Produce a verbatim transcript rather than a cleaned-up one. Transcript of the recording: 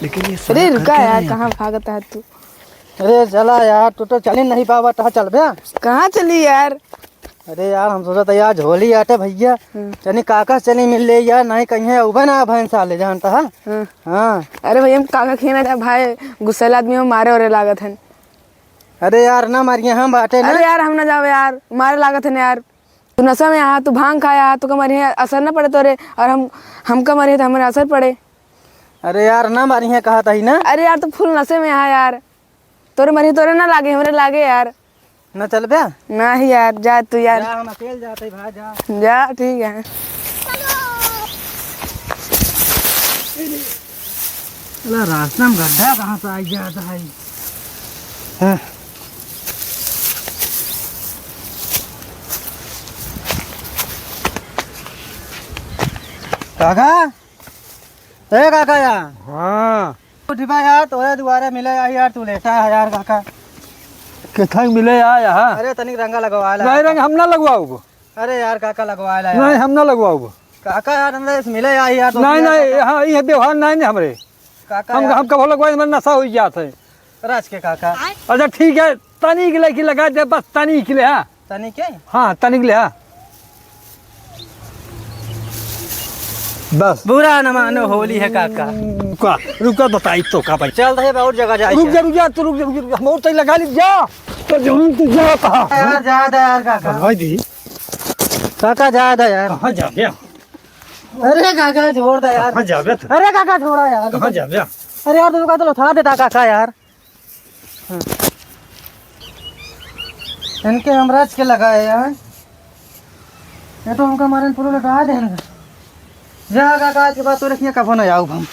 लेकिन ये अरे साला रुका कर क्या यार, रहे हैं? कहाँ भागत है तू? अरे चला यार, तू तो चली नहीं पावा, तहाँ चल बे। कहाँ चली यार? अरे यार, हम सोचत है यार, होली आटे भैया, हम्म। चली काका से चली मिल ले यार, नहीं कहीं है उबे ना भैंस साले, जानता है? हाँ। हाँ। अरे भैया, हम काका खेना था भाई, गुस्सैल आदमी, हम मारे ओरे लागत हन। अरे यार, ना मारिए, हम बाटे ना। अरे यार, हम ना जावे यार, मारे लागत हन यार। तू नशा में आहा, तू भांग खाया आहा, तू का मारिए असर ना पड़े तोरे, और हम, हम का मारिए तो हमारे असर पड़े। अरे यार, ना मारिए, कहा था ही ना। अरे यार, तू फुल नशे में आहा यार, तोरे मारिए तोरे ना लागे, हमरे लागे यार। ना चल बे? नहीं यार, जा तू यार। जा, हम अकेल जाते भाई, जा। जा, ठीक है। अला, रास्ता में गड्ढा कहाँ से आ गया था भाई? हाँ। काका, ए काका यार। हाँ। उठिबा यार, तोरे दुआरे मिले आई यार, तू लेटा है यार काका। किथाई मिले आया है? अरे तनिक रंगा लगवा ला। नहीं, रंग हम ना लगवाउब। अरे यार काका, लगवा ला यार। नहीं, हम ना लगवाउब। काका यार, अंदर से मिले आई यार, तो नहीं, यार नहीं, काका। हाँ, ये व्यवहार नहीं, नहीं हमरे। काका हम, यार। हम कबो लगवाई, हमारे नशा हो जात है। राज के काका। अच्छा ठीक है, तनिक लेके लगा दे, बस तनिक ले, हाँ। तनिक के? हाँ, तनिक ले, हाँ। बस। बुरा न मानो, होली है काका। रुका, रुका, बताई तो का भाई। चल रहे, और जगह जाए रुक के। जा, रुक जा, तू रुक जा, रुक जा, रुक जा, हम और तई लगा ली, जा। तो जरूर तू जा, कहाँ? यार, जा दे यार काका। भाई जी। काका, जा दे यार। कहाँ जा बे? अरे काका, छोड़ दे यार। कहाँ जा बे तू? अरे काका, छोड़ा यार। कहाँ जा बे? अरे यार, तू का तो उठा देता काका यार। हाँ। इनके हम राज के लगाए हैं। ये तो हमका मारन पुरो लगा दे इनका। जा काका, आज के बाद तोरे किया कबो ना आउब हम।